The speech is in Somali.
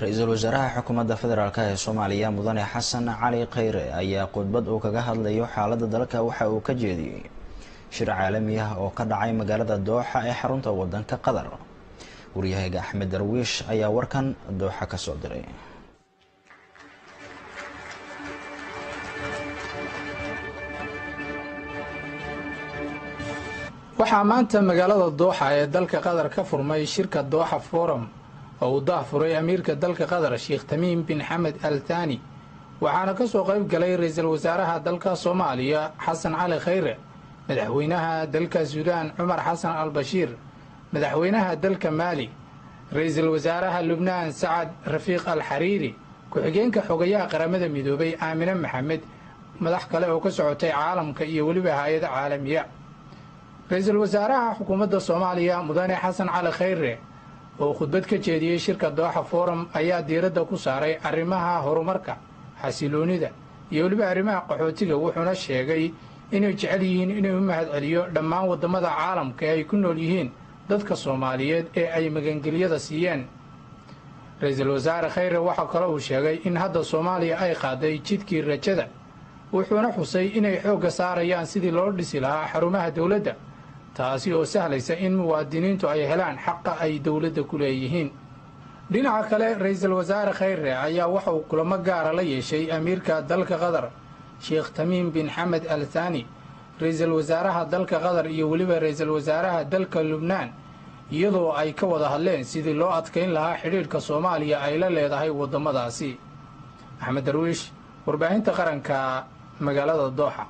Ra-iisul wasaaraha xukuumadda federaalk ee Soomaaliya, Mudane Xasan Cali Khayre, ayaa khudbad uu kaga hadlayo xaaladda dalka waxa uu ka jeediyey shir caalami ah oo ka dhacay magaalada Dooxa ee xarunta wadanka Qatar. Waryahayga Axmed Darwiish ayaa warkan Dooxa ka soo diray. Waxaa maanta magaalada Dooxa ee dalka Qatar ka furmay shirka Dooxa Forum oo uu daahfuray amiirka dalka Qatar, Sheekh Tamiim bin Xamed Al Thani, waxaana ka soo qayb galay ra-iisul wasaaraha dalka Soomaaliya Xasan Cali Khayre, madaxweynaha dalka Suudaan Cumar Xasan al Bashiir, madaxweynaha dalka Maali, ra-iisul wasaaraha Lubnaan Sacad Rafiiq al Xariiri, ku-xigeenka xogayaha Qaramada Midoobay Aamine Maxamed, madax kale oo ka socotay caalamka iyo weliba hay-ado caalamiya. Ra-iisul wasaaraha xukuumadda Soomaaliya, Mudane Xasan Cali Khayre, oo khudbad ka jeediyey shirka Dooxa Forum ayaa diiradda ku saaray arrimaha horumarka, xasiloonida iyo weliba arrimaha qaxootiga, wuxuuna sheegay inay jecel yihiin inay u mahadceliyo dhammaan waddamada caalamka ee ay ku nool yihiin dadka Soomaaliyeed ee ay magangelyada siiyeen. Ra-iisul wasaare Khayre waxaa kale uu sheegay in hadda Soomaaliya ay qaaday jidkii rajada, wuxuuna xusay inay xoogga saarayaan sidii loo dhisi lahaa xarumaha dowladda, taasi oo sahlaysa in muwaadiniintu ay helaan xaqa ay dowladda ku leeyihiin. Dhinaca kale, ra-iisul wasaare Khayre ayaa waxa uu kulamo gaara la yeeshay amiirka dalka Qatar, Sheekh Tamiim bin Xamed Al Thani, ra-iisul wasaaraha dalka Qatar iyo weliba ra-iisul wasaaraha dalka Lubnaan, iyadoo ay ka wada hadleen sidii loo adkayn lahaa xidhiidhka Soomaaliya ay la leedahay waddamadaasi. Axmed Darwiish, warbaahinta qaranka, magaalada Dooxa.